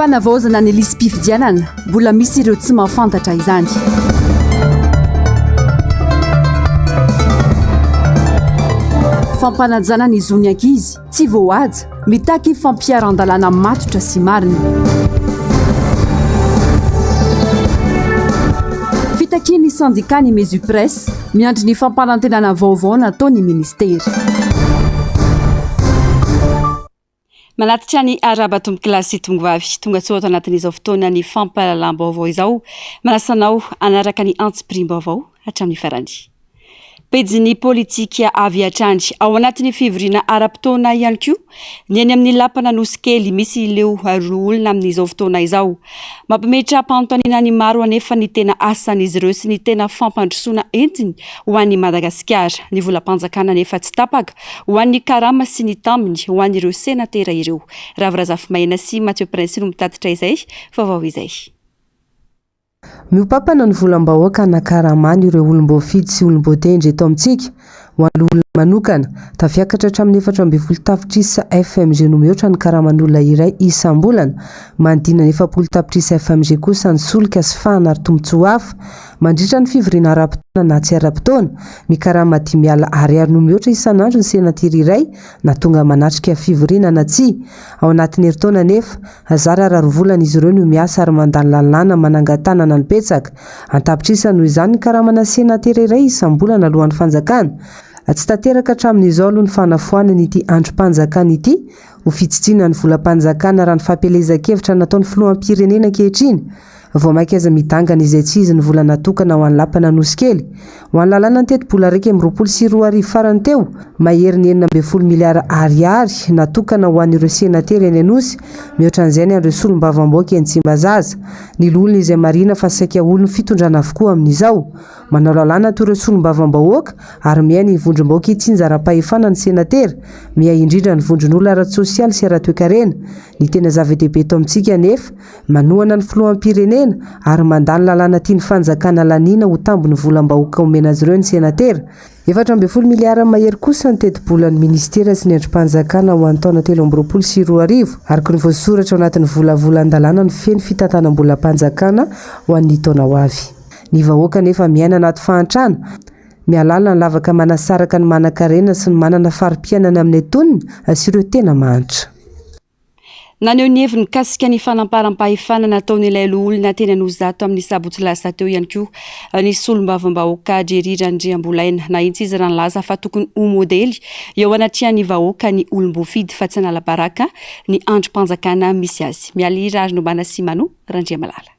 Fanavaozana ny lisi-pifidianana, mbola misy ireo tsy mahafantatra izany. Fampanajana ny zon'ny ankizy, tsy voahaja, mitaky fampiharan-dalàna matotra sy marina. Fitakian'ny sendikà ny Mesupress, miandry ny fampanantenana vaovao nataon'ny minisitera. Manatitra ny arahaba tompokolahy sy tompovavy tonga soa ato anatin'izao fotoanan'ny fampahalalam-baovao izao. Manasa anao hanaraka ny antsipiriam-baovao hatramin'ny farany. Pejin'ny politika avy hatrany. Ao anatin'ny fivoriana ara-potoana ihany koa ny eny amin'ny lapan'Anosikely misy ireo loholona amin'izao fotoana izao. Mampametra-panontaniana ny maro anefa ny tena asan'izy ireo sy ny tena fampandrosoana entiny ho an'i Madagasikara. Ny volam-panjakana anefa tsy tapaka ho an'ny karama sy ny tambiny ho an'ireo senatera ireo. Ravo Razafimaina sy Mathieu Prince no mitatitra izay vaovao izay. Miompampana ny volam-bahoaka hanakaramana ireo olom-boafidy sy olom-boatendry eto amintsika. Ho an'ny loholona manokana, tafiakatra hatramin'ny 14 tapitrisa FMG no mihoatra ny karaman'olona iray isam-bolana. Manodidina ny 40 tapitrisa FMG kosa ny solika sy fahana ary tombontsoa hafa. Mandritra ny fivoriana ara-potoana na tsy ara-potoana, mikarama dimy alina ariary no mihoatra isan'andro ny senatera iray na tonga manatrika fivoriana na tsia. Ao anatin'ny herintaona anefa, Zara raha roa volana izy ireo no miasa ary mandany lalàna manangan-tanana ny betsaka. An-tapitrisa noho izany ny karamana senatera iray isam-bolana alohan'ny fanjakana. Tsy tanteraka hatramin'izao aloha ny fanafoanana ity andrim-panjakana ity ho fitsitsiana ny volam-panjakana raha ny fampielezan-kevitra nataon'ny filoham-pirenena ankehitriny. Vao mainka aza midangana izay tsy izy ny vola natokana ho an'ny lapan'Anosikely. Ho an'ny lalàna ny tetibola 2021 farany teo, maherin'ny 16 miliara ariary natokana ho an'ireo senatera eny Anosy, mihoatra an'izay ny an'ireo solombavambahoaka eny Tsimbazaza. Ny loholona izay marihina fa saika olon'ny fitondrana avokoa amin'izao. Manao lalàna toy ireo solombavambahoaka ary miahy ny vondrom-bahoaka itsinjaram-pahefana ny senatera, miahy indrindra ny vondron'olona ara-tsosialy sy ara-toekarena. Ny tena zava-dehibe eto amintsika anefa, Manohana ny filoham-pirenena ary mandany lalàna tian'ny fanjakana laniana ho tambin'ny volam-bahoaka omena azy ireo ny senatera. 14 miliara mahery kosa ny tetibolan'ny minisitera sy ny andrim-panjakana ho an'ny taona 2023, araka ny voasoratra ao anatin'ny volavolan-dalàna mifehy ny fitantanam-bolam-panjakana ho an'ny taona ho avy. Ny vahoaka anefa miaina anaty fahantrana, mihalala ny lavaka manasaraka ny manankarena sy ny manana fari-piainana amin'ny antonony sy ireo tena mahantra. Naneho ny heviny mikasika ny fanamparam-pahefana nataon'ilay loholona teny Anosizato amin'ny sabotsy lasa teo ihany koa ny solombavambahoaka Jerry Randriambolaina. Nahitsy izy raha nilaza fa tokony ho modely eo anatrehan'ny vahoaka ny olom-boafidy fa tsy hanala-baraka ny andrim-panjakana misy azy. Mialy Raharinombana sy Mano Randriamalala.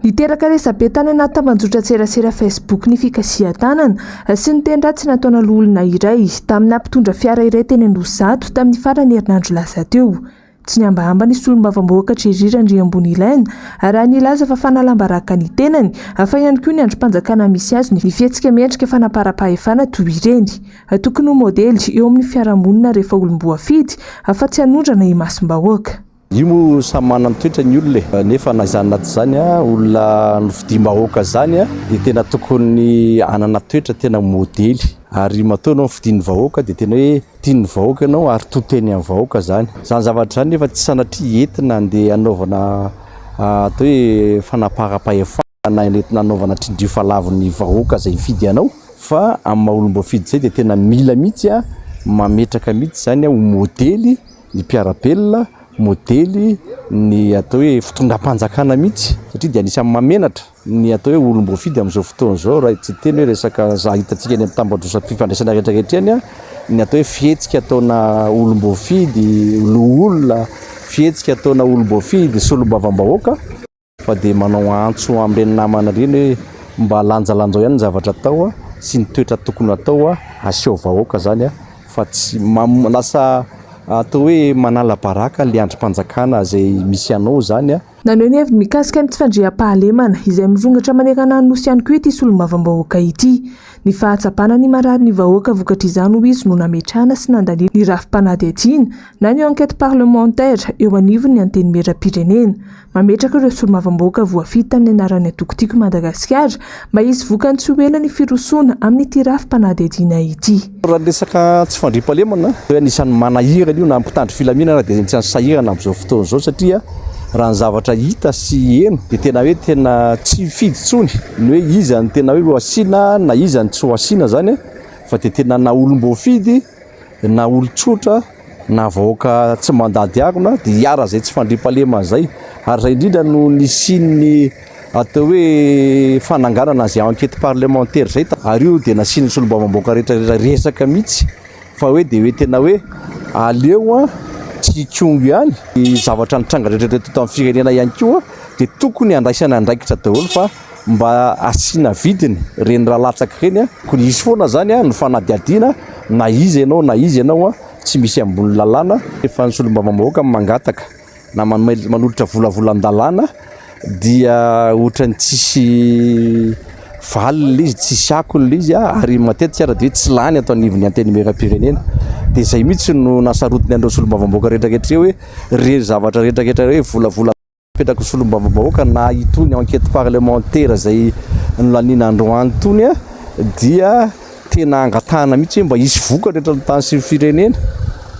Niteraka resabe tany anaty tambajotran-tserasera Facebook ny fikasihan-tanana sy ny teny ratsy nataona loholona iray tamina mpitondra fiara iray teny Anosizato tamin'ny faran'ny herinandro lasa teo. Tsy nihambahamba ny solombavambahoaka Thierry Randriambonilaina raha nilaza fa fanalam-baraka ny tenany fa ihany koa ny andrim-panjakana misy azy ny fihetsika miendrika fanaparam-pahefana toy ireny. Tokony ho modely eo amin'ny fiarahamonina rehefa olom-boafidy fa tsy hanondrana imasom-bahoaka. Io moa samy manana ny toetrany ny olona e! Nefa na izany na tsy izany, olona nofidiam-bahoaka izany dia tena tokony hanana toetra tena modely. Ary matoa ianao nofidian'ny vahoaka dia tena hoe tian'ny vahoaka ianao ary to teny amin'ny vahoaka izany. Izany zavatra izany nefa tsy sanatria entina andeha hanaovana atao hoe fanaparam-pahefana. Na entina hanaovana tsindrio fa lavin'ny vahoaka izay nifidy anao fa amin'ny maha olom-boafidy izay dia tena mila mihitsy mametraka mihitsy izany ho modely ny mpiara-belona, modely ny atao hoe fitondram-panjakana mihitsy satria dia anisan'ny mahamenatra ny atao hoe olom-boafidy amin'izao fotoana izao raha tsy hiteny hoe resaka za hitantsika eny amin'ny tambajotram-pifandraisana rehetra rehetra eny ny atao hoe fihetsika ataona olom-boafidy, loholona, fihetsika ataona olom-boafidy, solombavambahoaka. Fa dia manao antso amin'ireny namana ireny hoe mba lanjalanjao ihany ny zavatra atao sy ny toetra tokony atao aseho vahoaka zany fa tsy lasa atao hoe manala baraka le andrim-panjakana izay misy anao zany. Naneho ny heviny mikasika ny tsy fandriampahalemana izay mirongatra manerana ny Nosy ihany koa ity solombavambahoaka ity. Ny fahatsapana ny marary ny vahoaka vokatr'izany hoy izy no nametrahana sy nandaniana ny rafi-panadihadiana na ny enquête parlementaire eo anivon'ny Antenimierampirenena. Mametraka ireo solombavambahoaka voafidy tamin'ny anaran'ny antoko Tiako i Madagasikara mba hisy vokany tsy ho ela ny firosoana amin'ity rafi-panadihadiana ity. Raha ny resaka tsy fandriampahalemana, anisan'ny manahirana io na ny mpitandro filaminana dia anisan'ny sahirana amin'izao fotoana izao satria raha ny zavatra hita sy heno dia tena hoe tena tsy mifidy intsony ny hoe iza no tena hoe ho asiana na iza no tsy ho asiana izany fa dia tena na olom-boafidy na olon-tsotra na vahoaka tsy mandady harona dia hiharan'izay tsy fandriampahalemana izay ary izay indrindra no nisian'ny atao hoe fananganana an'izay enquête parlementaire izay ary io dia nasian'ny solombavambahoaka rehetra rehetra resaka mihitsy fa hoe dia hoe tena hoe aleo an tsy hikongo ihany ny zavatra nitranga rehetra rehetra teto amin'ny firenena ihany koa dia tokony handraisana andraikitra daholo fa mba asiana vidiny ireny raha latsaka ireny an, tokony hisy foana zany an ny fanadihadiana na iza ianao na iza ianao an, tsy misy ambony lalàna, efa ny solombavambahoaka mangataka na manolotra volavolan-dalàna dia ohatran'ny tsisy valiny ilay izy, tsisy akony ilay izy ary matetika ary dia hoe tsy lany ato anivon'ny antenimierampirenena, dia izay mihitsy no nahasarotiny an'ireo solombavambahoaka rehetra rehetra ireo hoe ireny zavatra rehetra rehetra ireo hoe volavola. Apetraka ho solombavambahoaka na itony enquête parlementaire izay nolaniana androany itony dia tena angatahana mihitsy hoe mba hisy vokany eto amin'ny tany sy ny firenena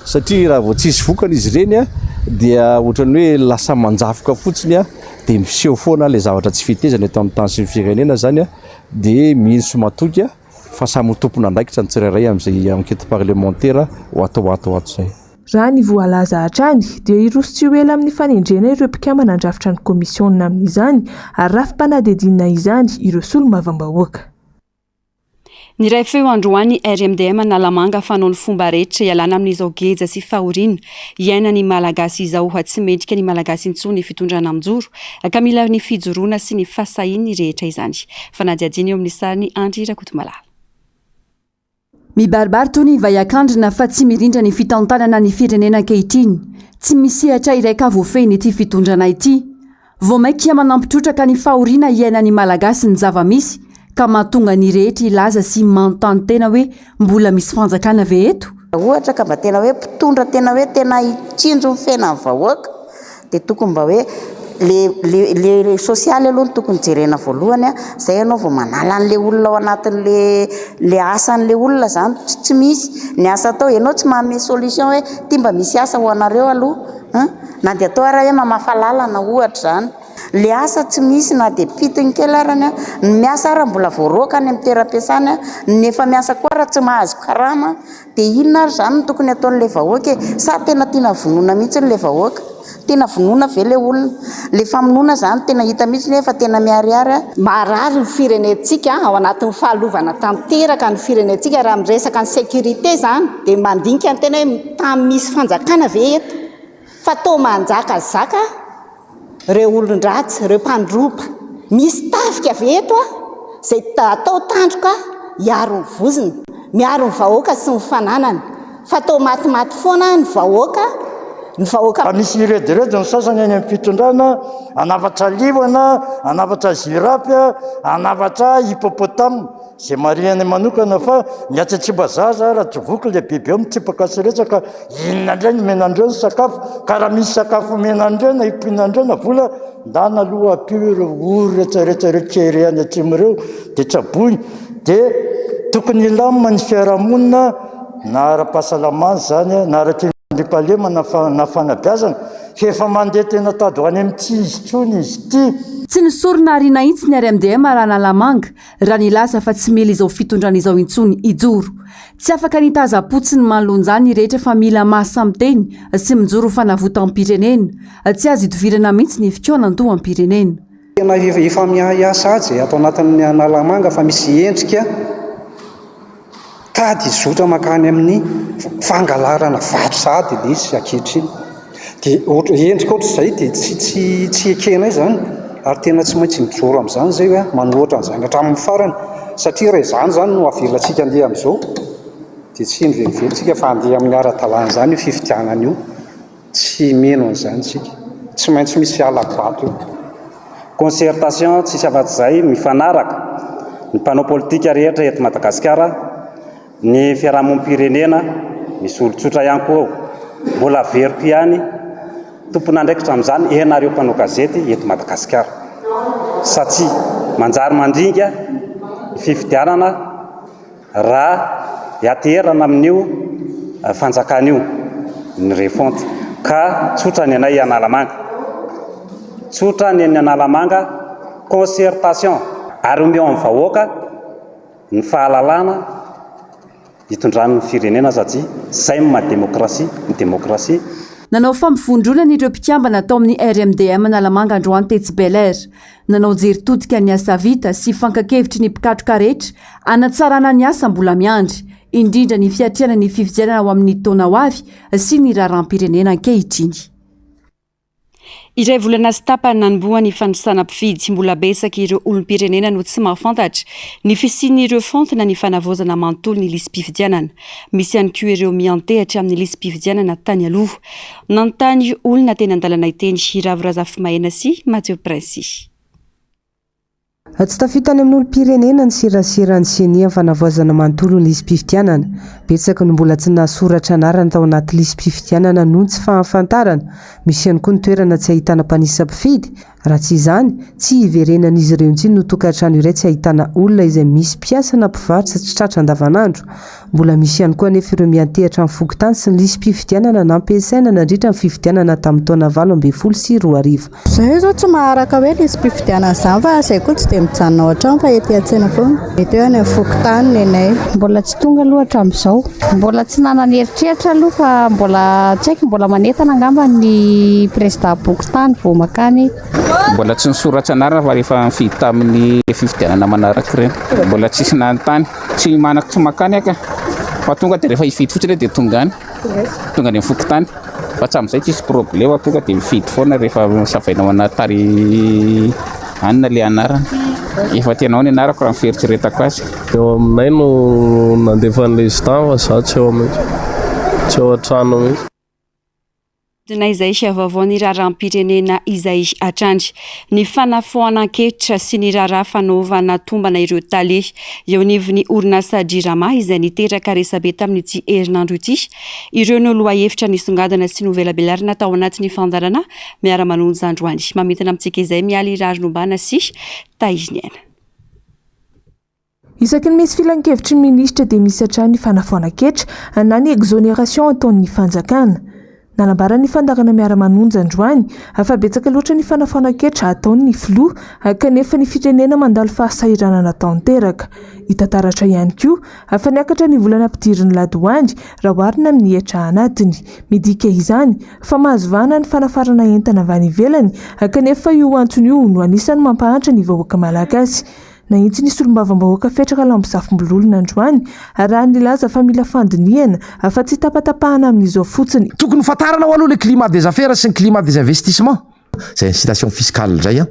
satria raha vao tsy hisy vokany izy ireny dia ohatran'ny hoe lasa manjafoka fotsiny dia miseho foana ilay zavatra tsy fetezana eto amin'ny tany sy ny firenena izany dia mino sy matoky fa samy ho tompon'andraikitra ny tsirairay amin'izay enquête parlementaire ho atao ato ho ato izay. Raha ny voalaza hatrany, dia hiroso tsy ho ela amin'ny fanendrena ireo mpikambana handrafitra ny kaomisiona amin'izany ary rafi-panadihadiana izany ireo solombavambahoaka. Niray feo androany RMDM Analamanga fa hanao ny fomba rehetra hialana amin'izao geja sy fahoriana iainan'ny Malagasy izao. Tsy mendrika ny Malagasy intsony ny fitondrana mijoro ka mila ny fijoroana sy ny fahasahian'ny rehetra izany. Fanadihadiana eo amin'ny sarin'i Andry Rakotomalala. Mibaribary toy ny vaiakandrina fa tsy mirindra ny fitantanana ny firenena ankehitriny. Tsy misy sehatra iray ka voafehin'ity fitondrana ity. Vao mainka manampy trotraka ny fahoriana iainan'ny Malagasy ny zava-misy ka mahatonga ny rehetra hilaza sy manontany tena hoe mbola misy fanjakana ve eto? Raha ohatra ka mba tena hoe mpitondra tena hoe tena hitsinjo ny fiainan'ny vahoaka Dia tokony mba hoe le le le sosialy aloha no tokony jerena voalohany a, zay ianao vao manala an'le olona ao anatin'le le asan'le olona zany tsy misy ny asa atao, ianao tsy manome solution hoe ty mba misy asa ho anareo aloha an, na dia atao ara hoe mamafa lalana ohatra zany, le asa tsy misy na dia pitiny kely arany an, ny miasa ara mbola voaroaka any amin'ny toeram-piasany an, ny efa miasa koa ara tsy mahazo karama. Dia inona ary izany no tokony ataon'ilay vahoaka e? Sa tena tiana vonoina mihitsy ilay vahoaka? Tena vonoina ve ilay olona? Ilay famonoana izany tena hita mihitsy hoe efa tena miharihary a! Marary ny firenentsika, ao anatin'ny fahalovana tanteraka ny firenentsika, raha miresaka ny sécurité izany dia mandinika ny tena hoe tany misy fanjakana ve eto? Fa toa manjakazaka Ireo olon-dratsy, ireo mpandroba. Misy tafika ve eto a? Izay atao tandroka hiaro ny vozona, miaro ny vahoaka sy ny fananany. Fa atao matimaty foana ny vahoaka, ny vahoaka. Fa misy mirediredy ny sasany any amin'ny fitondrana, hanafatra liona, hanafatra girafe, hanafatra hippopotame. Izay marihana manokana fa ny atsy Tsimbazaza raha tsy voky ilay biby eo mitsipaka sy resaka, inona indray no omena an'ireo ny sakafo? Ka raha misy sakafo omena an'ireo na impiana an'ireo na vola, ndana aloha ampio ireo ory rehetra rehetra ireo kere any atsimo ireo dia tsaboina. Dia tokony hilamina ny fiarahamonina na ara-pahasalamana izany na ara-. Fandriampahalemana na fanabeazana fa efa mandeha tena tady ho any amin'ny tsy izy intsony izy ity. Tsy nisorona ary nahitsy ny RMDM Ranalamanga raha nilaza fa tsy mila izao fitondrana izao intsony hijoro. Tsy afaka ny hitazam-potsiny manoloan'izany ny rehetra fa mila mahasahy miteny sy mijoro ho fanavotam-pirenena. Tsy azo idovirana mihitsy ny fikaonandoham-pirenena. Tena efa miahiahy sahady ato anatin'ny Analamanga fa misy endrika Tady hizotra mankany amin'ny fangalarana vato sahady ilay izy ankehitriny. Dia ohatra endrika ohatr'izay dia tsy tsy tsy ekenay izany ary tena tsy maintsy mijoro amin'izany izay hoe manohatra an'izany hatramin'ny farany satria raha izany izany no avelantsika handeha amin'izao dia tsy hino velively isika fa handeha amin'ny ara-dalàna izany io fifidianana io. Tsy mino an'izany isika. Tsy maintsy misy hala-bato io. Concertation tsisy afa-tsy izay, mifanaraka ny mpanao politika rehetra eto Madagasikara, ny fiarahamonim-pirenena, misy olon-tsotra ihany koa ao. Mbola averiko ihany, tompon'andraikitra amin'izany ianareo mpanao gazety eto Madagasikara. Satria manjary mandringa ny fifidianana Raha hiateherana amin'io fanjakana io ny refonte ka tsotra ny anay Analamanga, tsotra ny an'ny Analamanga concertation ary omeo amin'ny vahoaka ny fahalalana hitondrany ny firenena satria zay no maha demokrasia ny demokrasia. Nanao fampivondronana ireo mpikambana tao amin'ny RMDM Analamanga androany tetsy Bel Air. Nanao jery todika ny asa vita sy fankan-kevitry ny mpikatroka rehetra hanatsarana ny asa mbola miandry, indrindra ny fiatrehana ny fifidianana ho amin'ny taona ho avy sy ny raharaham-pirenena ankehitriny. Iray volana sy tapany nanombohan'ny fanisana mpifidy, mbola betsaka ireo olom-pirenena no tsy mahafantatra ny fisian'ireo fontina ny fanavaozana manontolo ny lisi-pifidianana. Misy ihany koa ireo miantehatra amin'ny lisi-pifidianana tany aloha. Nanontany olona teny an-dalana iteny i Ravo Razafimaena sy Mathieu Prince. Tsy tafita any amin'ny olom-pirenena ny seraseran'ny Ceni amin'ny fanavaozana manontolo ny lisi-pifidianana. Betsaka no mbola tsy nahasoratra anarana tao anaty lisi-pifidianana noho ny tsy fahafantarana. Misy ihany koa ny toerana tsy ahitana mpanisa mpifidy. Raha tsy izany, tsy hiverenan'izy ireo intsony no tokantrano iray tsy ahitana olona izay misy mpiasa na mpivarotra tsy tratra andavanandro. Mbola misy ihany koa anefa ireo miantehatra amin'ny fokontany sy ny lisi-pifidianana nampiasaina nandritra ny fifidianana tamin'ny taona 2018. Izaho izao tsy maharaka hoe lisi-pifidianana izany fa izay koa tsy dia mijanona ao an-trano fa ety an-tsena foana. Mety hoe any amin'ny fokontany nenay. Mbola tsy tonga aloha hatramin'izao. Mbola tsy nanana eritreritra aloha fa mbola tsy haiko mbola manentana angamba ny prezida bokontany vao makany. Mbola tsy nisoratra anarana fa rehefa nifidy tamin'ny fifidianana manaraka ireny. Mbola tsisy nanontany. Tsy manako tsy makany aho ka. Fa tonga dia rehefa hifidy fotsiny aho dia tonga any. Tonga any amin'ny fokontany. Fa hatramin'izay tsisy problema tonga dia mifidy foana rehefa savaina ao anaty tary anona ilay anarana. Efa tena ao ny anarako raha ny fieritreretako azy. Eo aminay no nandefa an'ilay izy tany fa za tsy ao mihitsy, tsy ao an-trano mihitsy. Dina izay vaovaon'ny raharaham-pirenena izay hatrany. Ny fanafoanan-ketra sy ny raharaha fanaovana tombana ireo tale eo anivon'ny orinasa Jirama izay niteraka resabe tamin'ity herinandro ity. Ireo no lohahevitra nisongadina sy novelabelarina tao anatin'ny fandaharana Miara-manonja androany. Mamintina amintsika izay Mialy Raharinombana sy Tahiniaina. Isaky ny misy filankevitry ny minisitra dia misy hatrany ny fanafoanan-ketra na ny exonération ataon'ny fanjakana. Nanambara ny fandaharana Miara-manonja androany fa betsaka loatra ny fanafoanan-ketra ataon'ny filoha kanefa ny firenena mandalo fahasahiranana tanteraka. Hita taratra ihany koa fa niakatra ny vola nampidirin'ny ladoany raha oharina amin'ny hetra anatiny. Midika izany fa mahazo vahana ny fanafarana entana avy any ivelany kanefa io antony io no anisan'ny mampahantra ny vahoaka malagasy. Nahitsy ny solombavambahoaka Fetra Ralambozafimbololona androany raha nilaza fa mila fandinihana fa tsy tapatapahana amin'izao fotsiny. Tokony ho fantarina ao aloha le climat des affaires sy ny climat des investissements. Zay incitation fiscale indray an,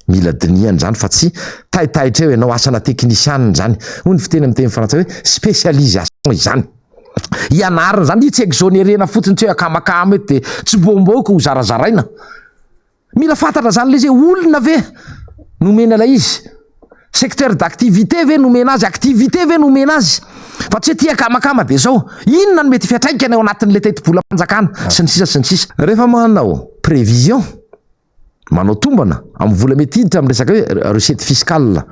mila dinihana izany fa tsy taitaitra eo ianao, asana teknisianina izany, hoy ny fiteny amin'ny teny frantsay hoe spécialisation izany. Ianarana izany, io tsy exonerena fotsiny, tsy hoe akamakama eto dia tsimbomboka ho zarazaraina. Mila fantatra zany le izy hoe olona ve nomena ilay izy? Secteur d'activité ve nomena azy? Activité ve nomena azy? Fa tsy hoe tia akamakama dia zao. Inona no mety fiantraikany ao anatin'ilay tetibolam-panjakana sy ny sisa sy ny sisa. Rehefa manao prévision, manao tombana amin'ny vola mety hiditra amin'ny resaka hoe recette fiscale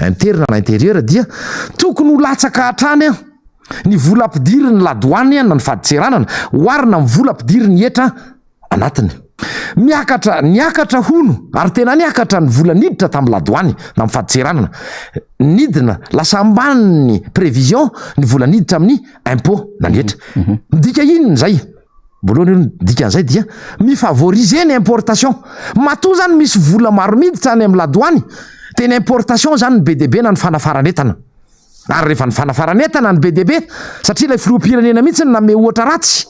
interne na intérieure dia tokony ho latsaka hatrany ny vola ampidirin'ny ladoany na ny fadintseranana oharina amin'ny vola ampidirin'ny hetra anatiny. Miakatra, niakatra hono, ary tena niakatra ny vola niditra tamin'ny ladoany na amin'ny fadintseranana. Nidina, lasa ambanin'ny prévision ny vola niditra amin'ny impôt na ny hetra. Midika inona izay? Voalohany aloha ny dikan'izay dia mi-favoriser ny importation. Matoa izany misy vola maro miditra any amin'ny ladoany dia ny importation izany no be dia be na ny fanafaran'entana. Ary rehefa ny fanafaran'entana no be dia be, satria ilay filoham-pirenena mihitsy no nanome ohatra ratsy,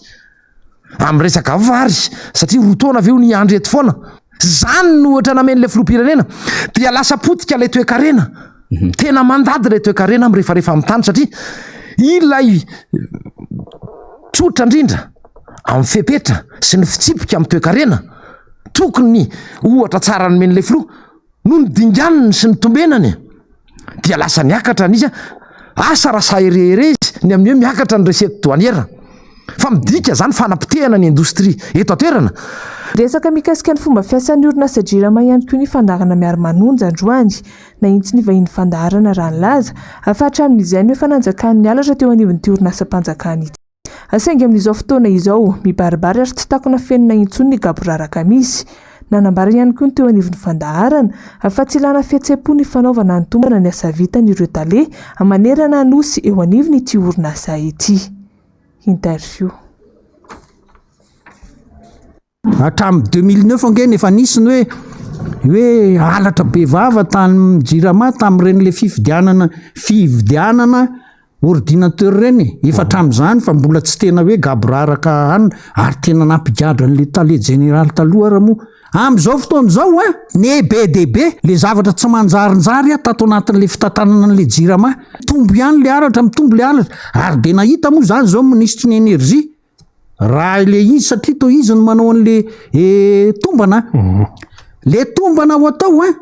Amin'ny resaka vary, satria roa taona ve hono hiandry eto foana? Zany no ohatra namen'ilay filoham-pirenena. Dia lasa potika ilay toekarena. Tena mandady ilay toekarena mirefarefa amin'ny tany satria ilay tsotra indrindra amin'ny fepetra sy ny fitsipika amin'ny toekarena. tokony ohatra tsara nomen'ilay filoha no nodinganiny sy notombenany dia lasa niakatra ny izy asa raha sahy rehere izy ny amin'ny hoe miakatra ny recette douanière fa midika zany fanapotehana ny indostria eto an-toerana. Resaka mikasika ny fomba fiasan'ny orinasa Jirama ihany koa ny fandaharana Miara-manonja androany. Nahitsy ny vahiny fandaharana raha nilaza fa hatramin'izay no efa nanjakan'ny halatra teo anivon'ity orinasam-panjakana ity. Saingy amin'izao fotoana izao, mibaribary ary tsy takona fenina intsony ny gaboraraka misy. Nanambara ihany koa ny teo anivon'ny fandaharana fa tsy ilana fihetseham-po ny fanaovana ny tombana ny asa vitan'ireo tale manerana Nosy eo anivon'ity orinasa ity. Interview. Hatramin'ny 2009 ange no efa nisy ny hoe hoe halatra bevava tany Jirama tamin'ireny le fifidianana fividianana ordinateur ireny e. Efa hatramin'izany fa mbola tsy tena hoe gaboraraka any ary tena nampigadra an'le tale jeneraly taloha ara moa. Amin'izao fotoana izao an, ne be dia be le zavatra tsy manjarinjary an tato anatin'le fitantanana an'le Jirama. Mitombo ihany le halatra, mitombo le halatra ary dia nahita moa izany izao ny minisitry ny energie Raha ilay izy satria toa izy no manao an'le eh, tombana. Mhm. Le tombana ho atao an,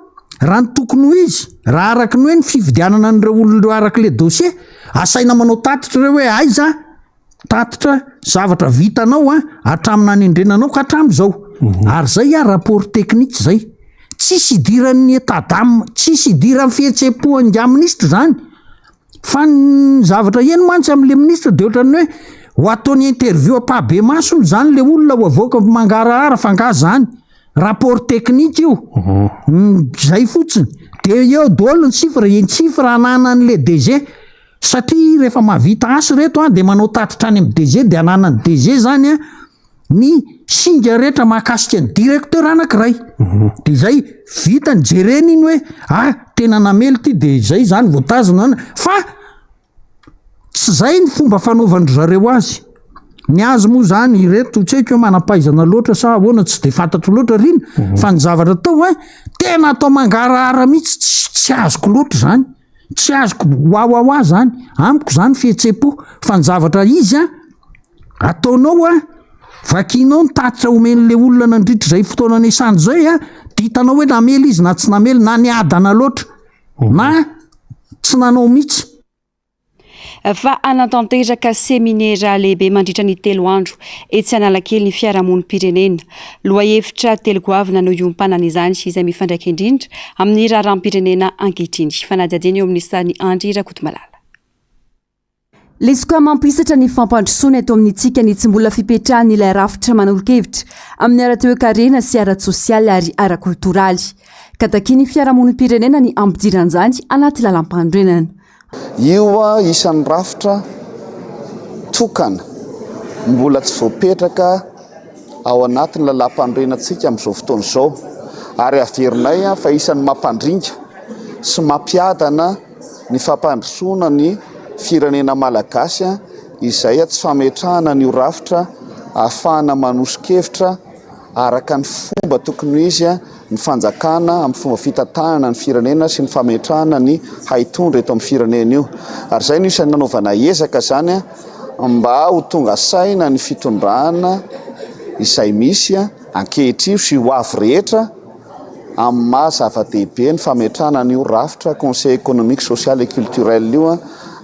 raha ny tokony ho izy, raha araka ny hoe ny fividianana an'ireo olona ireo araka le dossier, asaina manao tatitra ireo hoe aiza tatitra zavatra vitanao an, hatramin'ny nanendrena anao ka hatramin'izao. Mhm. Ary zay an, rapport technique zay. Tsisy idiran'ny état d'âme, tsisy idiran'ny fihetseham-po an'ingahy minisitra zany. Fa ny zavatra heno mantsy amin'le ministre de ohatran'ny hoe ho ataony interview ampahibemaso hono zany le olona ho avoaka mangarahara fa nga zany rapport technique io mhm. zay fotsiny de eo daholo ny chiffre eny chiffre ananan'le DG satria rehefa mahavita asa reto an de manao tatitra any amin'ny DG de ananan'ny DG zany an ny singa rehetra mahakasika ny directeur anankiray mhm. de izay vita ny jerena iny hoe ah tena namely ty de izay zany voatazona any fa tsy zay ny fomba fanaovan-dry zareo azy ny azy moa zany ireto tsy haiko hoe manam-pahaizana loatra sa ahoana tsy de fantatro loatra rina mhm. fa ny zavatra atao hein tena atao mangarahara mihitsy tsy azoko loatra zany tsy azoko wawawa zany amiko zany fihetsem-po fa ny zavatra izy an Ataonao a, vakianao ny tatitra omen'ilay olona nandritra izay fotoana niasany izay a, dia hitanao hoe namely izy na tsy namely, na niadana loatra, na tsy nanao mihitsy. Fa hanatanteraka seminera lehibe mandritra ny telo andro etsy Analakely ny fiarahamonim-pirenena. Lohahevitra telo goavana no iompanan'izany izay mifandraika indrindra amin'ny raharaham-pirenena ankehitriny. Fanadihadiana eo amin'ny sarin'i Andry Rakotomalala. Lesoka mampisatra ny fampandrosoana eto amintsika ny tsy mbola fipetrahan'ilay rafitra manolo-kevitra amin'ny ara-toekarena sy ara-tsosialy ary ara-koltoraly. Ka takian'ny fiarahamonim-pirenena ny hampidiran'izany anaty lalàmpanorenana. Io isan'ny rafitra tokana mbola tsy voapetraka ao anatin'ny lalàmpanorenantsika amin'izao fotoana izao ary averinay fa isan'ny mampandringa sy mampiadana ny fampandrosoana ny firenena malagasy izay tsy fametrahana an'io rafitra ahafahana manoso-kevitra araka ny fomba tokony ho izy ny fanjakana amin'ny fomba fitantanana ny firenena sy ny fametrahana ny haitondra eto amin'ny firenena io. Ary izay no isan'ny nanaovana ezaka izany mba ho tonga saina ny fitondrana izay misy ankehitriny sy ho avy rehetra amin'ny maha zava-dehibe ny fametrahana an'io rafitra Conseil économique, social et culturel io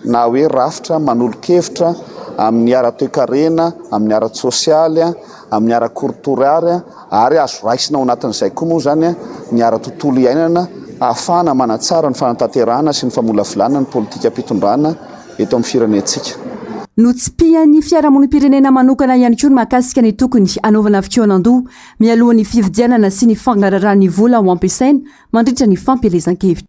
na hoe rafitra manolo-kevitra amin'ny ara-toekarena, amin'ny ara-tsosialy, amin'ny ara-korotorary ary azo raisina ao anatin'izay koa moa izany ny ara-tontolo iainana ahafahana manatsara ny fanatanterahana sy ny famolavolana ny politikam-pitondrana eto amin'ny firenentsika. Notsipihan'ny fiarahamonim-pirenena manokana ihany koa ny mahakasika ny tokony hanaovana fikaonandoha mialohan'ny fifidianana sy ny fangaraharahan'ny vola ho ampiasaina mandritra ny fampielezan-kevitra.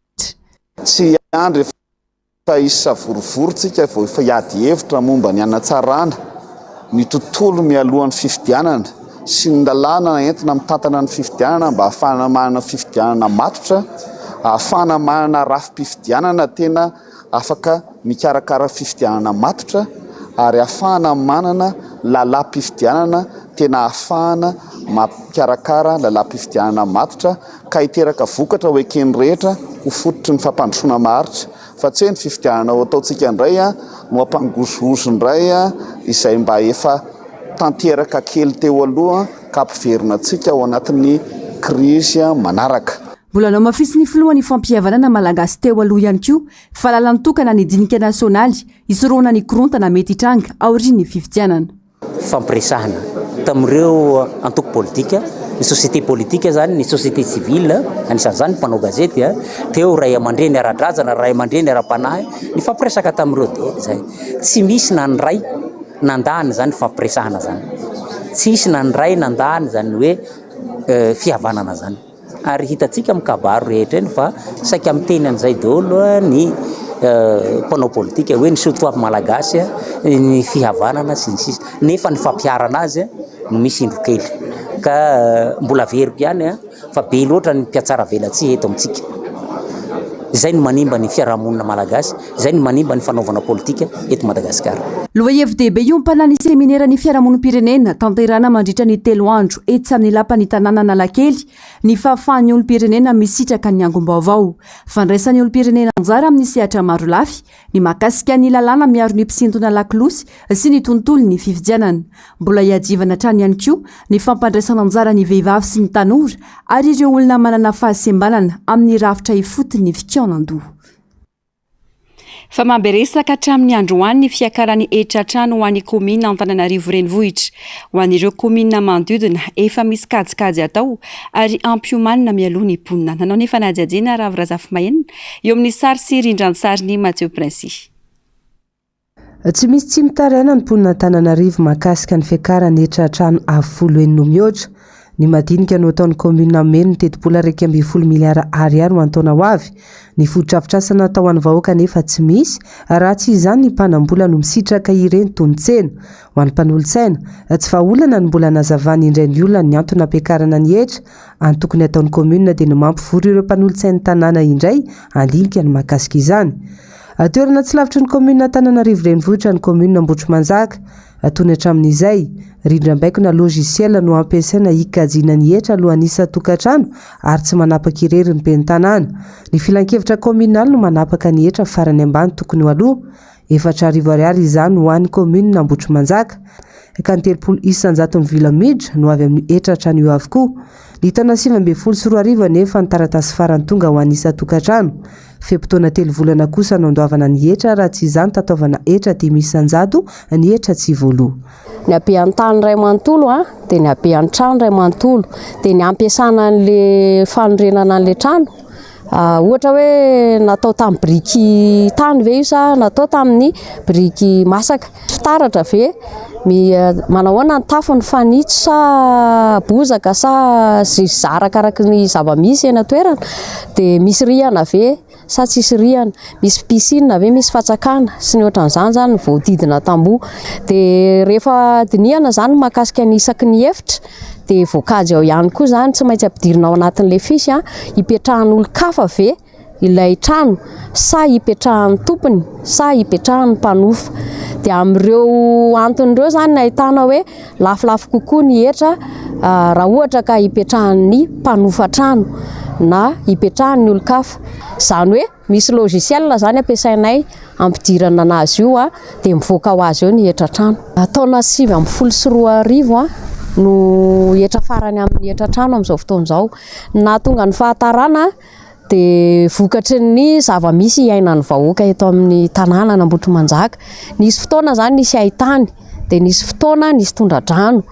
Tsy hiandry efa hisy savorovoro tsika vao efa hiady hevitra momba ny hanatsarana ny tontolo mialohan'ny fifidianana sy ny lalàna entina mitantana ny fifidianana mba hahafahana manana fifidianana matotra, hahafahana manana rafi-pifidianana tena afaka mikarakara fifidianana matotra ary ahafahana manana lalàm-pifidianana tena ahafahana mikarakara lalàm-pifidianana matotra ka hiteraka vokatra ho eken'ny rehetra ho fototry ny fampandrosoana maharitra fa tsy hoe ny fifidianana ho ataontsika indray no hampangozohozo indray izay mba efa. tanteraka kely teo aloha ka hampiverina antsika ao anatin'ny krizy manaraka. Mbola nohamafisin'ny filohan'ny fampihavanana malagasy teo aloha ihany koa fa lalan-tokana ny dinika nasionaly hisorohana ny korontana mety hitranga aorian'ny fifidianana. Fifampiresahana tamin'ireo antoko politika, ny société politique izany, ny société civile, anisan'izany ny mpanao gazety, teo ray aman-dreny ara-drazana, ray aman-dreny ara-panahy, nifampiresaka tamin'ireo daholo izahay. Tsy misy na ny iray nandà an'izany fifampiresahana izany. Tsy hisy na ny iray nandà an'izany hoe fihavanana izany. Ary hitantsika amin'ny kabary rehetra eny fa saika miteny an'izay daholo ny mpanao politika hoe ny soatoavy malagasy, ny fihavanana sy ny sisa. Nefa ny fampiharana azy no misy indro kely. Ka mbola averiko ihany fa be loatra ny mpihatsaravelatsihy eto amintsika. Izay no manimba ny fiarahamonina malagasy, izay no manimba ny fanaovana politika eto Madagasikara. Lohahevi-dehibe iompanan'ny semineran'ny fiarahamonim-pirenena tanterahina mandritra ny telo andro etsy amin'ny lapan'ny tanàna Analakely ny fahafahan'ny olom-pirenena misitraka ny angom-baovao. Fandraisan'ny olom-pirenena anjara amin'ny sehatra marolafy ny mahakasika ny lalàna miaro ny mpisintona lakolosy sy ny tontolon'ny fifidianana. Mbola iadivana hatrany ihany koa ny fampandraisana anjara ny vehivavy sy ny tanora ary ireo olona manana fahasembanana amin'ny rafitra ifotony fikaonandoha. Fa mambe resaka hatramin'ny androany ny fiakaran'ny hetra trano ho an'ny kaominina Antananarivo Renivohitra. Ho an'ireo kaominina manodidina, efa misy kajikajy atao ary ampiomanina mialoha ny mponina. Nanao ny fanadihadiana Ravo Razafimahenina eo amin'ny sary sy rindran-tsarin'i Mathieu Princi. Tsy misy tsy mitaraina ny mponin'Antananarivo mahakasika ny fiakaran'ny hetra trano avo folo heny no mihoatra. Ny madinika no ataon'ny kaominina hameno ny tetibola 11 miliara ariary ho an'ny taona ho avy. Ny fotodrafitrasa natao ho an'ny vahoaka anefa tsy misy, raha tsy izany ny mpanam-bola no misitraka ireny toy ny tsena. Ho an'ny mpanolotsaina, tsy vahaolana ny mbola hanazavany indray ny olona ny antony nampiakarana ny hetra, Any tokony hataon'ny commune dia ny mampivory ireo mpanolotsain'ny tanàna indray handinika ny mahakasika izany. Toerana tsy lavitry ny commune Antananarivo renivohitra ny commune Ambohitrimanjaka. Tony hatramin'izay, rindrambaiko na logiciel no ampiasaina hikajiana ny hetra alohan'ny isan-tokantrano ary tsy manapaka irery ny ben'ny tanàna. Ny filankevitra kaominaly no manapaka ny hetra farany ambany tokony ho aloa. 4000 ariary izany ho an'ny kaominina Ambohitrimanjaka. Ka ny 30 isan-jaton'ny vola miditra no avy amin'io hetra hatrany io avokoa. Ny taona 2019 anefa ny taratasy farany tonga ho an'ny isan-tokantrano. Fe-potoana telo volana kosa no andoavana ny hetra raha tsy izany tataovana hetra 5% ny hetra tsy voaloa. Ny habean'ny tany iray manontolo dia ny habean'ny trano iray manontolo dia ny ampiasana an'le fanorenana an'le trano Ohatra hoe natao tamin'ny biriky tany ve io sa natao tamin'ny biriky masaka? Fitaratra ve? Manao ahoana ny tafony, fanitso sa bozaka sa zay arakaraky ny zava-misy eny an-toerana? Dia misy rihana ve sa tsisy rihana? Misy piscine ve, misy fatsakana sy ny ohatran'izany izany voahodidina tamboho. Dia rehefa dinihana izany mahakasika ny isaky ny efitra Dia voakajy ao ihany koa izany, tsy maintsy ampidirina ao anatin'ilay fiche an, hipetrahan'olon-kafa ve ilay trano sa hipetrahan'ny tompony sa hipetrahan'ny mpanofa. Dia amin'ireo antony ireo izany no ahitana hoe lafolafo kokoa ny hetra raha ohatra ka hipetrahan'ny mpanofa trano na hipetrahan'ny olon-kafa. Izany hoe Misy logiciel zany ampiasainay ampidirana anazy io dia mivoaka ho azy eo ny hetra trano. Taona 2019 no hetra farany amin'ny hetra trano amin'izao fotoana izao. Ny nahatonga ny fahatarana dia vokatry ny zava-misy iainan'ny vahoaka eto amin'ny tanànan'Ambohitrimanjaka. Nisy fotoana izany nisy haintany. Dia nisy fotoana nisy tondra-drano.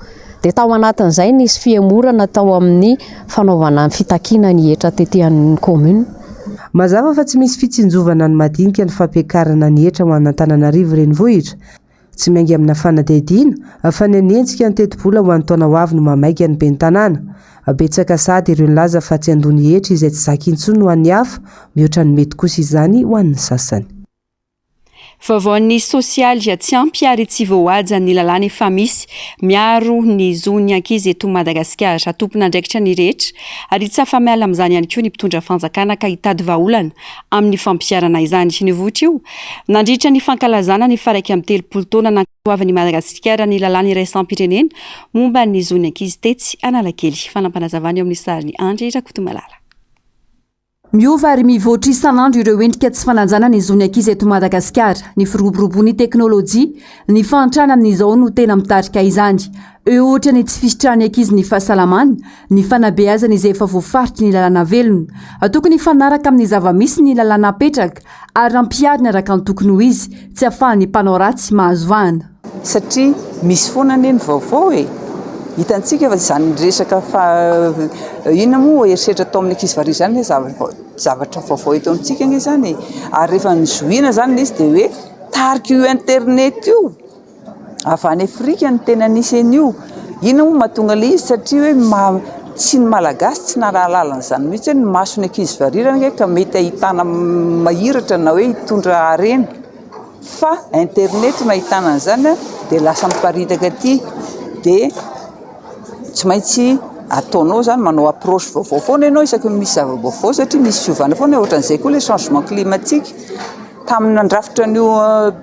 Dia tao anatin'izay nisy fihemorana tao amin'ny fanaovana ny fitakiana ny hetra tety amin'ny commune. Mazava fa tsy misy fitsinjovana ny madinika ny fampiakarana ny hetra ho an'Antananarivo Renivohitra. Tsy miainga amina fanadihadiana fa ny hanenjika ny tetibola ho an'ny taona ho avy no mahamaika ny ben'ny tanàna. Betsaka sahady ireo nilaza fa tsy handoa ny hetra izay tsy zaka intsony ho an'ny hafa, mihoatra ny mety kosa izany ho an'ny sasany. Vaovaon'ny sosialy tsy ampy ary tsy voahaja ny lalàna efa misy miaro ny zon'ny ankizy eto Madagasikara. Tompon'andraikitra ny rehetra ary tsy afa-miala amin'izany ihany koa ny mpitondra fanjakana ka hitady vahaolana amin'ny fampiharana izany. Nivoitra io nandritra ny fankalazana ny faha 31 taona nankatoavan'i Madagasikara ny lalàna iraisam-pirenena momba ny zon'ny ankizy tetsy Analakely. Fanampinazavana eo amin'ny sarin'i Andry Rakotomalala. Miova ary mivoatra isan'andro ireo endrika tsy fanajana ny zon'ny ankizy eto Madagasikara. Ny firoboroboan'ny teknolojia, ny fahantrana amin'izao no tena mitarika izany. Eo ohatra ny tsy fisitrahan'ny ankizy ny fahasalamana, ny fanabeazana izay efa voafaritry ny lalàna velona. Tokony hifanaraka amin'ny zava-misy ny lalàna apetraka ary ampiharina araka ny tokony ho izy, tsy ahafahan'ny mpanao ratsy mahazo vahana. Satria misy foana anie ny vaovao e! Hitantsika fa izany resaka fa inona moa herisetra atao amin'ny ankizy variana izany anie zavatra vaovao eto amintsika anie izany e! Ary rehefa nozohiana izany ilay izy dia hoe tarik'io internet io, avy any Afrika no tena nisy an'io. Inona moa mahatonga ilay izy satria hoe ma- tsy ny Malagasy tsy nahalala an'izany mihitsy hoe ny mason'ny ankizy variana ange ka mety ahitana mahiratra na hoe hitondra harena. Fa internet no ahitana an'izany dia lasa miparitaka aty dia tsy maintsy ataonao izany manao approche vaovao foana ianao isaky ny misy zava-baovao satria misy fiovana foana ohatran'izay koa ilay changement climatique. Tamin'ny nandrafitra an'io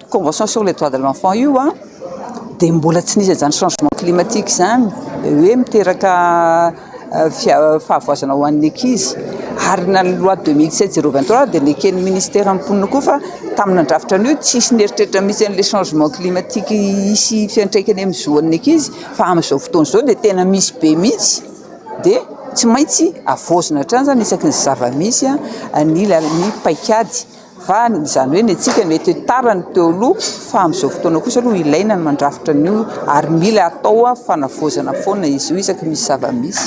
convention sur les droits de l'enfant io dia mbola tsy nisy an'izany changement climatique izany hoe miteraka fahavoazana ho an'ny ankizy ary na ny loi 2007 023 dia neken'ny ministeran'ny mponina koa fa tamin'ny nandrafitra an'io tsisy nieritreritra mihitsy an'ilay changement climatique hisy fiantraikany amin'ny zoan'ny ankizy fa amin'izao fotoana izao dia tena misy be mihitsy dia tsy maintsy havaozina hatrany izany isaky ny zava-misy ny ny paikady Fa izany hoe ny antsika mety hoe tara ny teo aloha fa amin'izao fotoana kosa aloha ilaina ny mandrafitra an'io ary mila atao fanavaozana foana izy io isaky ny misy zava-misy.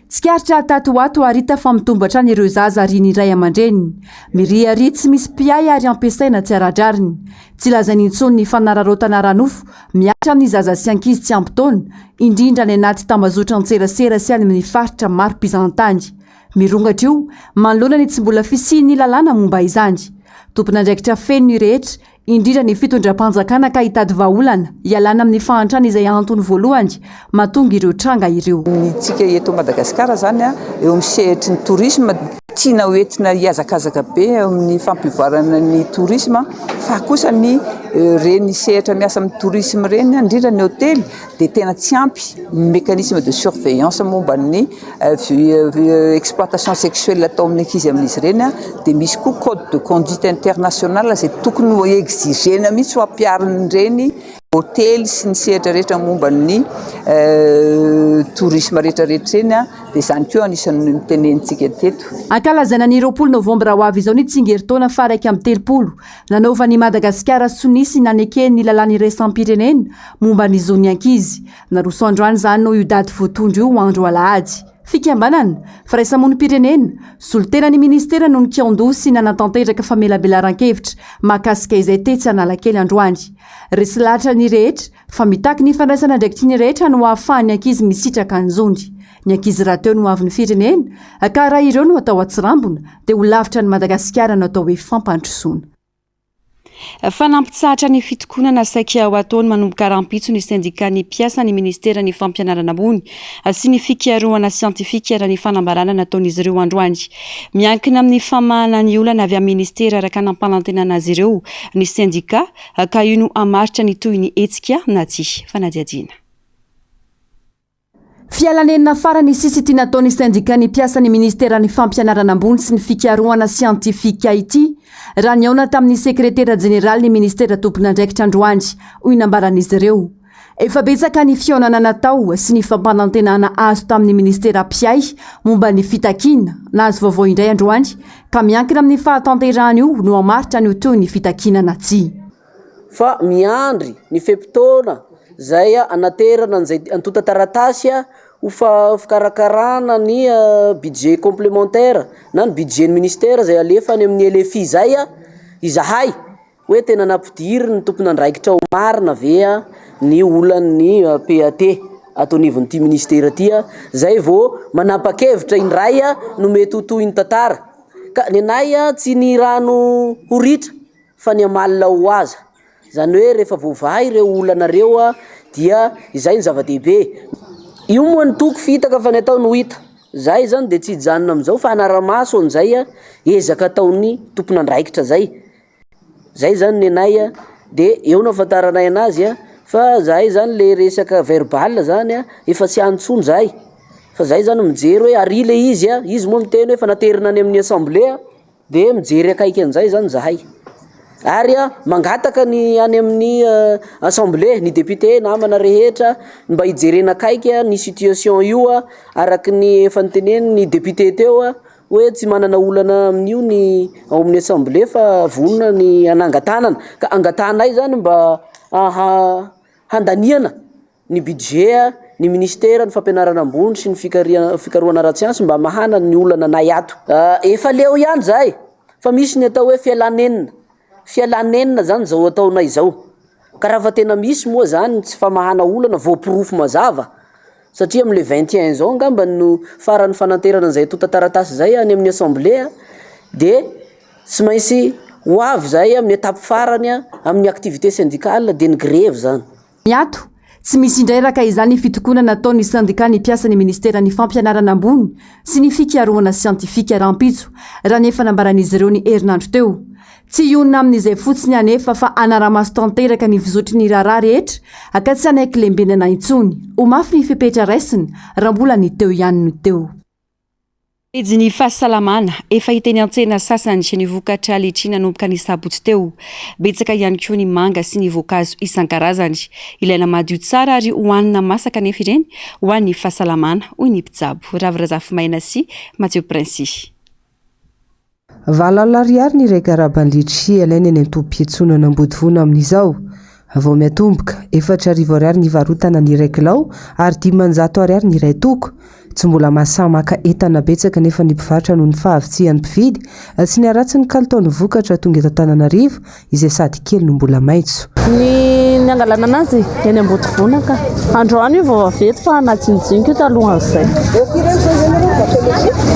Tsikaritra tato ho ato ary hita fa mitombo hatrany ireo zaza arian'ny ray aman-dreniny. Miriaria tsy misy mpiahy ary ampiasaina tsy ara-drariny. Tsy lazaina intsony ny fanararaotana ara-nofo mihatra amin'ny zaza sy ankizy tsy ampy taona, indrindra any anaty tambazotran-tserasera sy any amin'ny faritra maro mpizahantany. Mirongatra io, manoloana ny tsy mbola fisian'ny lalàna momba izany. Tompon'andraikitra feno ny rehetra, indrindra ny fitondram-panjakana ka hitady vahaolana hialana amin'ny fahantrana izay antony voalohany mahatonga ireo tranga ireo. Ny tsika eto Madagasikara izany eo amin'ny sehatry ny tourisme, tiana ho entina hihazakazaka be eo amin'ny fampivoarana ny tourisme fa kosa ny ireny sehatra miasa amin'ny tourisme ireny indrindra ny hotely dia tena tsy ampy ny mécanisme de surveillance momba ny exploitation sexuelle atao amin'ny ankizy amin'izy ireny dia misy koa code de conduite international izay tokony ho exiger-na mihitsy ho ampiharin'ireny hotely sy ny sehatra rehetra momba ny tourisme rehetra rehetra ireny dia izany koa anisan'ny notenenintsika teto. Ankalazaina ny 20 novambra ho avy izao ny tsingerin-taona faha 31 nanaovan'i Madagasikara sonia sy nanekeny ny lalàna iraisam-pirenena momba ny zon'ny ankizy. Naroso androany izany noho io daty voatondro io andro alahady. Fikambanana, firaisamonim-pirenena, solontenan'ny minisitera no nikaondoha sy nanatanteraka famelabelaran-kevitra mahakasika izay tetsy Analakely androany. Resy lahatra ny rehetra fa mitaky ny fandraisana andraikitry ny rehetra no ahafahan'ny ankizy misitraka ny zony. Ny ankizy rahateo no hoavin'ny firenena ka raha ireo no atao atsirambina dia ho lavitra an'i Madagasikara no atao hoe fampandrosoana. Fa nampitsahatra ny fitokonana saika ho ataony manomboka rahampitso ny sendikan'ny mpiasan'ny ministeran'ny fampianarana ambony sy ny fikarohana siantifika raha ny fanambarana nataon'izy ireo androany. Miankina amin'ny famahana ny olana avy amin'ny ministera araka nampanantenana azy ireo ny sendika ka io no hamaritra ny tohin'ny hetsika na tsia. Fanadihadiana. Fialanenina farany sisa ity nataon'ny sendikan'ny mpiasan'ny ministeran'ny fampianarana ambony sy ny fikarohana siantifika ity raha nihaona tamin'ny sekretera jeneralin'ny ministera tompon'andraikitra androany, hoy nambaran'izy ireo. Efa betsaka ny fihaonana natao sy ny fampanantenana azo tamin'ny ministera mpiahy momba ny fitakiana. Nahazo vaovao indray androany ka miankina amin'ny fahatanterahan'io no hamaritra ny ho tohin'ny fitakiana na tsia. Fa miandry ny fe-potoana izay hanaterana an'izay antontan-taratasy ho fikarakarana ny budget complémentaire na ny budget-n'ny ministère izay alefa any amin'ny LFI izay izahay hoe tena nampidirin'ny tompon'andraikitra ao marina ve ny olan'ny PAT ato anivon'ity ministera ity, izay vao manapa-kevitra indray no mety ho tohin'ny tantara. Ka ny anay tsy ny rano ho ritra fa ny amalona ho aza. Izany hoe rehefa voavaha ireo olana ireo dia izay no zava-dehibe. Io moa ny toky fitaka fa ny atao no hita. Izahay izany dia tsy hijanona amin'izao fa hanara-maso an'izay ezaka ataon'ny tompon'andraikitra izay. Izay izany ny anay dia eo no ahafantaranay anazy fa izahay izany ilay resaka verbal izany efa tsy any intsony izahay. Fa zay zany mijery hoe ary le izy a, izy moa miteny hoe efa naterina any amin'ny assemblée de mijery akaiky an'izay zany zahay. Ary a mangataka ny any amin'ny assemblée, ny député namana rehetra mba hijerena akaiky ny situation io a, araky ny efa notenenin'ny député teo a, hoe tsy manana olana amin'io ny ao amin'ny assemblée fa vonona ny hanangan-tanana. Ka angatahanay zany mba aha- handaniana ny budget ny ministera ny fampianarana ambony sy ny fikaria- fikarohana ara-tsiansa mba hamahana ny olana anay ato. Efa leo ihany zahay fa misy ny atao hoe fialanenina, fialanenina zany zao ataonay zao, ka raha fa tena misy moa zany ny tsy famahana olana voaporofo mazava satria amle 21 zao angamba no faran'ny fananterana an'izay antontan-taratasy zay any amin'ny assemblée de tsy maintsy ho avy zahay amin'ny étape farany amin'ny activité syndicale de ny grevy zany. Miato, tsy misy indray raka izany fitokonana ataon'ny sendikan'ny mpiasan'ny ministeran'ny fampianarana ambony sy ny fikarohana siantifika rahampitso, raha ny efa nambaran'izy ireo ny herinandro teo. Tsy hionona amin'izay fotsiny anefa fa hanara-maso tanteraka ny fizotry ny raharaha rehetra ka tsy hanaiky lembenana intsony. Ho mafy ny fepetra raisina raha mbola ny teo ihany no teo. Pejin'ny fahasalamana, efa hita eny an-tsena sasany ny vokatra litchi nanomboka ny sabotsy teo. Betsaka ihany koa ny manga sy ny voankazo isan-karazany. Ilaina madio tsara ary hohanina masaka anefa ireny ho an'ny fahasalamana, hoy ny mpitsabo, Ravo Razafimaina sy Mathieu Princi. Valala ariary ny iray garaban'ny litchi alaina eny an-tobim-piantsonana Ambodivona amin'izao. Vao miatomboka, 4000 ariary ny ivarotana ny iray kilao ary 500 ariary ny iray toko. Tsy mbola mahasahy maka entana betsaka anefa ny mpivarotra noho ny fahavitsian'ny mpividy sy ny haratsin'ny kalitaon'ny vokatra tonga eto Antananarivo izay sady kely no mbola maitso. Ny ny angalana anazy eny Ambodivona ka. Androany io vao avy eto fa najinijinika io talohan'izay.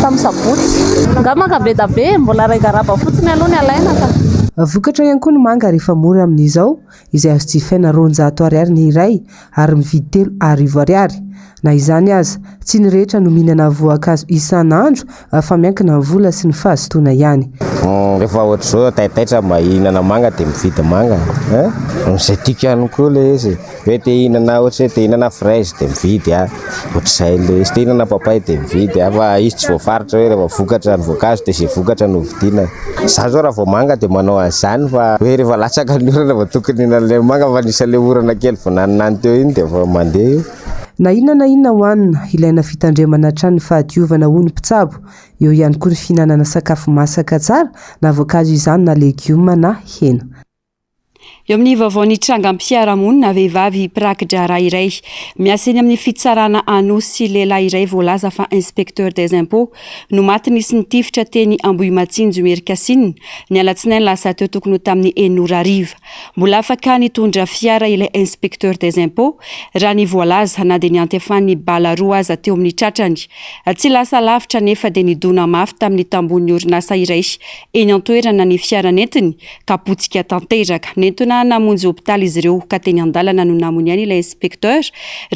Tamin'ny sabotsy. Nga maka be da be, mbola iray garaba fotsiny aloha ny alaina ka. Vokatra ihany koa ny manga rehefa mora amin'izao izay azo jifaina 200 ariary ny iray ary mividy 3000 ariary. Na izany aza, tsy ny rehetra no mihinana voankazo isan'andro fa miankina amin'ny vola sy ny fahazotoana ihany. Rehefa ohatr'izao taitaitra mba hihinana manga dia mividy manga eh! Izay tiako ihany koa ilay izy e, hoe te hihinana ohatra hoe te hihinana fraise dia mividy aho, ohatr'izay ilay izy, te hihinana papay dia mividy aho fa izy tsy voafaritra hoe rehefa vokatra ny voankazo dia izay vokatra no vidiana. Za zao raha vao manga dia manao an'izany fa hoe rehefa latsaka ny orana vao tokony hihinana an'ilay manga fa nisy an'ilay orana kely vao naninany teo iny dia efa mandeha io. Na inona na inona hohanina, ilaina fitandremana hatrany ny fahadiovana hoy ny mpitsabo. Eo ihany koa ny fihinanana sakafo masaka tsara, na voankazo izany na legioma na hena. Eo amin'ny vaovaon'ny trangam-piarahamonina, vehivavy mpiraki-draharaha iray miasa eny amin'ny fitsarana Anosy lehilahy iray voalaza fa inspecteur des impôts no maty nisy nitifitra teny Ambohimatsinjo Imerinkasinina ny alatsinainy lasa teo tokony ho tamin'ny enina ora hariva. Mbola afaka nitondra fiara ilay inspecteur des impôts raha ny voalaza na dia niantefan'ny bala roa aza teo amin'ny tratrany. Tsy lasa lavitra anefa dia nidona mafy tamin'ny tambohon'ny orinasa iray eny an-toerana ny fiara nentiny ka potika tanteraka. Nentina namonjy hopitaly izy ireo ka teny an-dalana no namony ainy ilay inspecteur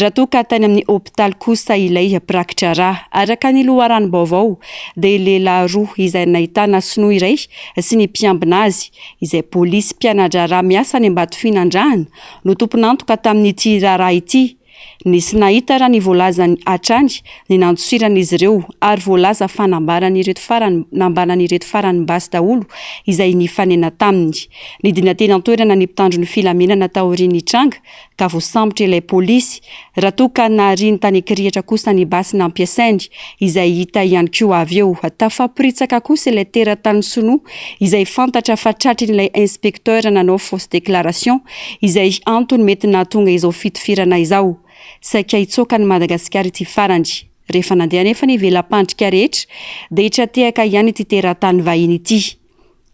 raha toa ka tany amin'ny hopitaly kosa ilay mpirakitra rà. Araka ny loharanom-baovao dia lehilahy roa izay nahitana sinoa iray sy ny mpiambina azy izay polisy mpiana-draharaha miasa any Ambatofinandrahana no tompon'antoka tamin'ity raharaha ity. Nisy nahita raha ny voalazany hatrany ny nandosiran'izy ireo ary voalaza fa nambaran'ireto farany nambanan'ireto farany basy daholo izay nifanena taminy. Nidina teny an-toerana ny mpitandro ny filaminana taorian'ny tranga ka voasambotra ilay polisy raha toa ka nariany tany Ankirihitra kosa ny basy nampiasainy izay hita ihany koa avy eo. Tafaporitsaka kosa ilay teratany sinoa izay fantatra fa tratrin'ilay inspecteur nanao fausse déclaration izay antony mety nahatonga izao fitifirana izao. Saika hitsoaka an'i Madagasikara ity farany. Rehefa nandeha anefa ny vela-pandrika rehetra dia tra-tehaka ihany ity teratany vahiny ity.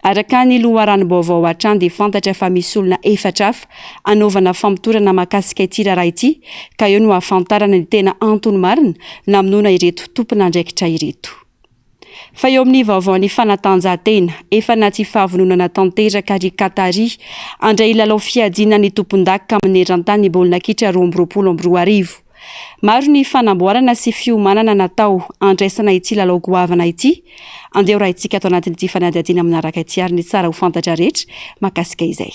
Araka ny loharanom-baovao hatrany dia fantatra fa misy olona efatra hafa anaovana famotorana mahakasika ity raharaha ity ka eo no ahafantarana ny tena antony marina namonoana ireto tompon'andraikitra ireto. Fa eo amin'ny vaovaon'ny fanatanjahantena, efa anaty fahavononana tanteraka ry Qatari handray lalao fiadiana ny tompondaka amin'ny eran-tany baolina kitra 2022. Maro ny fanamboarana sy fiomanana natao handraisana ity lalao goavana ity. Andeha horahintsika ato anatin'ity fanadihadiana manaraka ity ary ny tsara ho fantatra rehetra mahakasika izay.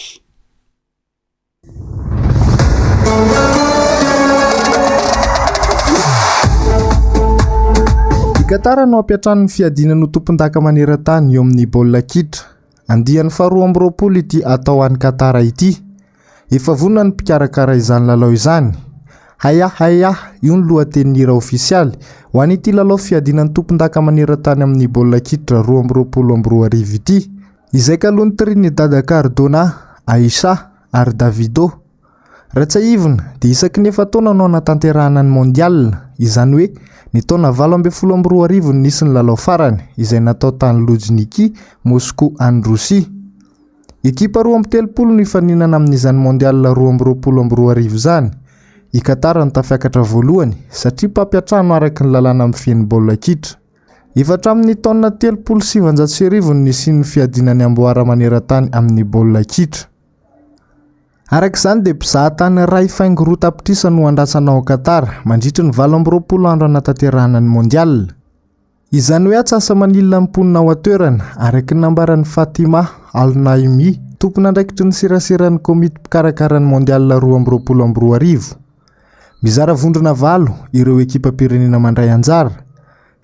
Qatar no hampiantrano ny fiadiana ny ho tompondaka maneran-tany eo amin'ny baolina kitra. Andiany faharoa 22 ity atao any Qatar ity. Efa vonona ny mpikarakara izany lalao izany. Hayya Hayya, io ny lohatenin'ny hira ofisialy ho an'ity lalao fiadiana ny tompondaka maneran-tany amin'ny baolina kitra 2022 ity. Izay kaloin'i Trinidad Cardona, Aisha ary Davido. Raha tsiahivina dia isaky ny efa-taona no hanatanterahana ny Mondial, izany hoe ny taona 2018 no nisy ny lalao farany, izay natao tany Loujniki, Moscou any Rosia. Ekipa 32 no hifaninana amin'izany Mondial 2022 izany. I Qatar no tafiakatra voalohany, satria mpampiantrano araka ny lalàna mifehy ny baolina kitra. Efa hatramin'ny taona 1930 no nisian'ny fiadiana ny amboara maneran-tany amin'ny baolina kitra. Araka izany dia mpizahatany iray faingo roa tapitrisa no andrasana ao Qatar mandritry ny 28 andro hanatanterahana ny Mondial. Izany hoe atsasa-manila ny mponina ao an-toerana, araka ny nambaran'i Fatima Al Naimi, tompon'andraikitry ny seraseran'ny komity mpikarakara ny Mondial 2022. Mizara vondrona valo ireo ekipam-pirenena mandray anjara.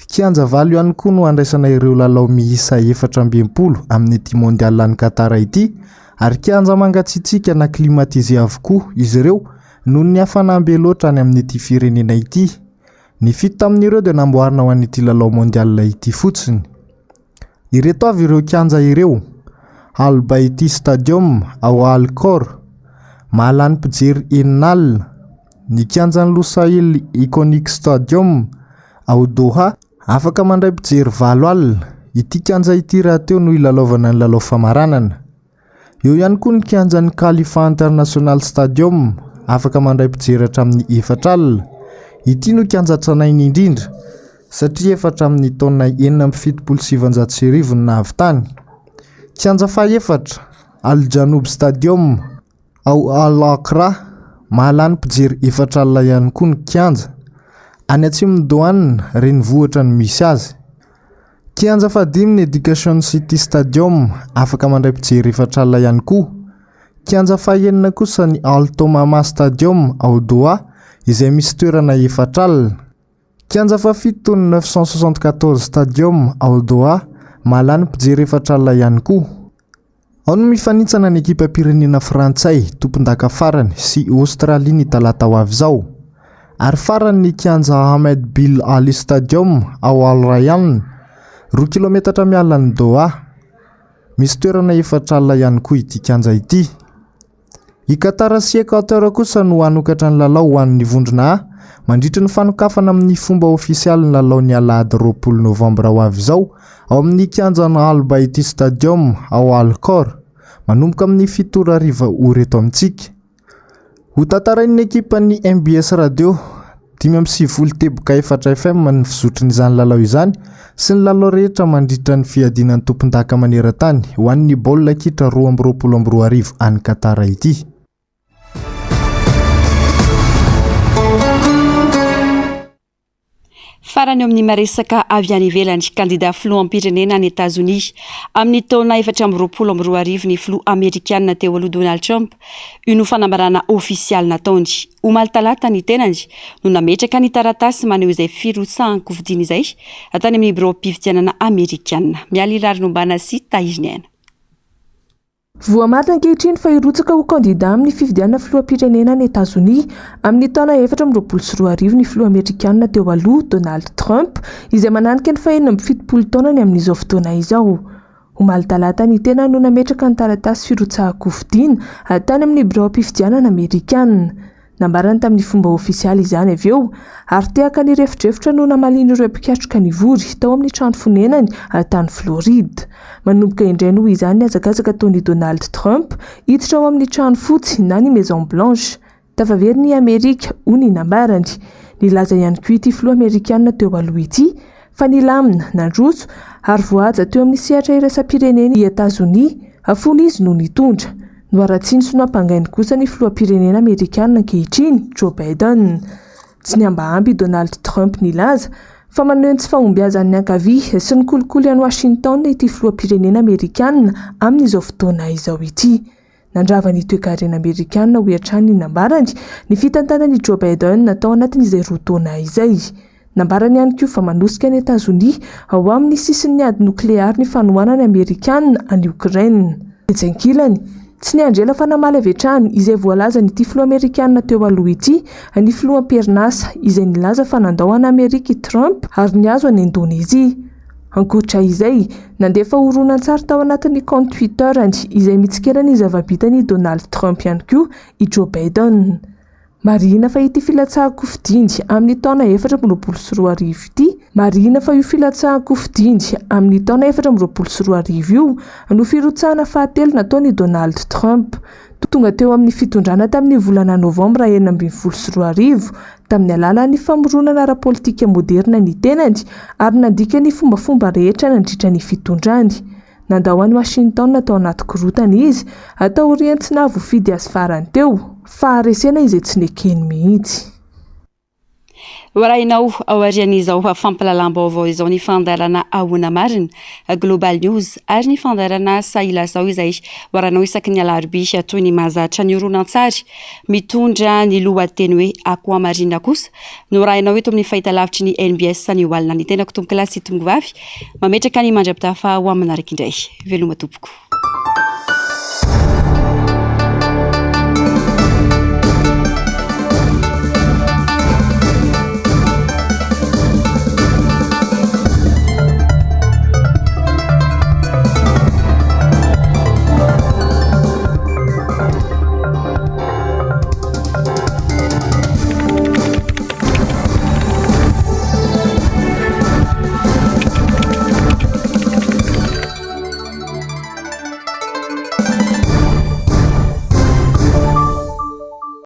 Kianja valo ihany koa no handraisana ireo lalao miisa 64 amin'ity Mondial any Qatar ity ary kianja mangatsiatsiaka na climatisé avokoa izy ireo noho ny hafanam-be loatra any amin'ity firenena ity. Ny fito tamin'ireo dia namboarina ho an'ity lalao Mondial ity fotsiny. Ireto avy ireo kianja ireo, Al Baiti Stadium ao Al Khor, mahalany mpijery 6000, ny kianjan'ny Lusail Iconic Stadium ao Doha, afaka mandray mpijery 8000, ity kianja ity rahateo no hilalaovana ny lalao famaranana. Eo ihany koa ny kianjan'ny Khalifa International Stadium, afaka mandray mpijery hatramin'ny 4000. Ity no kianja tranainy indrindra, satria efa hatramin'ny taona 1976 no nahavitany. Kianja fahefatra, Al Janoub Stadium, ao Al Aqra, mahalany mpijery 4000 ihany koa ny kianja. Any atsimon'i Dohan, renivohitra no misy azy. Kianja fahadimy ny Education City Stadium, afaka mandray mpijery 4000 ihany koa. Kianja fahenina kosa ny Al Thumama Stadium ao Doha, izay misy toerana 4000. Kianja fahafito ny 974 Stadium ao Doha, mahalany mpijery 4000 ihany koa. Ao no mifanintsana ny ekipam-pirenena frantsay, tompondaka farany, sy Aostralia ny talata ho avy izao. Ary farany ny kianja Ahmed Bin Ali Stadium ao Al Rayyan, roa kilometatra miala an'i Doha. Misy toerana 4000 ihany koa ity kianja ity. I Qatar sy Equateur kosa no hanokatra ny lalao ho an'ny vondrona A, mandritry ny fanokafana amin'ny fomba ofisialy ny lalao ny alahady 20 novambra ho avy izao, ao amin'ny kianjan'ny Al Baiti Stadium ao Al Khor, manomboka amin'ny fito ora hariva ora eto amintsika. Hotantarain'ny ekipan'ny mbs Radio 95 teboka efatra FM ny fizotrin'izany lalao izany sy ny lalao rehetra mandritra ny fiadiana ny tompondaka maneran-tany ho an'ny baolina kitra 2022 any Qatar ity. Farany eo amin'ny maresaka avy any ivelany, kandida filoham-pirenena any Etazonia amin'ny taona 2024 ny filoha amerikana teo aloha Donald Trump. Io no fanambarana ofisialy nataony. Omaly talata ny tenany no nametraka ny taratasy maneho izay firotsahan-kofidiny izay tany amin'ny biraom-pifidianana amerikana. Mialy Rarinombana sy Tahiriniaina. Voamarina ankehitriny fa hirotsaka ho kandidà amin'ny fifidianana filoham-pirenena any Etazonia amin'ny taona 2024 ny filoha amerikanina teo aloha Donald Trump, izay mananika ny faha-76 taonany amin'izao fotoana izao. Omaly talata ny tenany no nametraka ny taratasy firotsahan-kofidina tany amin'ny biraom-pifidianana amerikanina. Nambarany tamin'ny fomba ofisialy izany avy eo, ary tehaka nirefodrefotra no namalian'ireo mpikatroka nivory tao amin'ny trano fonenany tany Floride. Manomboka indray noho izany ny hazakazaka ataon'i Donald Trump hiditra ao amin'ny Trano Fotsy na ny Maison Blanche. Tafaverina i Amerika, hoy ny nambarany. Nilaza ihany koa ity filoha amerikanina teo aloha ity fa nilamina, nandroso ary voahaja teo amin'ny sehatra iraisam-pirenena i Etazonia fony izy no nitondra. Noharatsiany sy nohampangainy kosa ny filoham-pirenena amerikanina ankehitriny, Joe Biden. Tsy nihambahamba i Donald Trump nilaza fa maneho ny tsy fahombiazan'ny ankavia sy ny kolikoly any Washington ity filoham-pirenena amerikanina amin'izao fotoana izao ity. Nandrava ny toekarena amerikanina, hoy hatrany ny nambarany, ny fitantanan'i Joe Biden tao anatin'izay roa taona izay. Nambarany ihany koa fa manosika an'i Etazonia ho amin'ny sisin'ny ady nokleary ny fanohanan'ny Amerikana an'i Okraina. Etsy ankilany, tsy niandry ela fa namaly avy hatrany izay voalazan'ity filoha amerikana teo aloha ity ny filoha am-perinasa izay nilaza fa nandao an'Amerika i Trump ary nihazo an'i Indonezia. Ankoatra izay, nandefa horonantsary tao anatin'ny kaonty Twitter-ny izay mitsikera ny zava-bitan'i Donald Trump ihany koa i Joe Biden. Marihina fa ity filatsahan-kofidiny amin'ny taona 2024 ity, Marihina fa io filatsahan-kofidiny amin'ny taona 2024 io no firotsahana fahatelo nataon'i Donald Trump. Tonga teo amin'ny fitondrana tamin'ny volana novambra 2016 tamin'ny alalan'ny famoronana ara-politika moderina ny tenany ary nandika ny fombafomba rehetra nandritra ny fitondrany. Nandao an'i Washington tao anaty korontana izy, taorian'ny tsy nahavoafidy azy farany teo. Faharesena izay tsy nekeny mihitsy. Hoarahinao aorian'izao fampahalalam-baovao izao ny fandaharana Ahoana Marina, Global News, ary ny fandaharana Sahy Lazao izay hoarahinao isaky ny alarobia toy ny mahazatra ny horonantsary mitondra ny lohateny hoe Aquamarine kosa no hoarahinao eto amin'ny fahitalavitry ny NBS anio alina. Ny tenako tompokolahy sy tompokovavy Mametraka ny mandra-pitafa ho amin'ny manaraka indray. Veloma tompoko.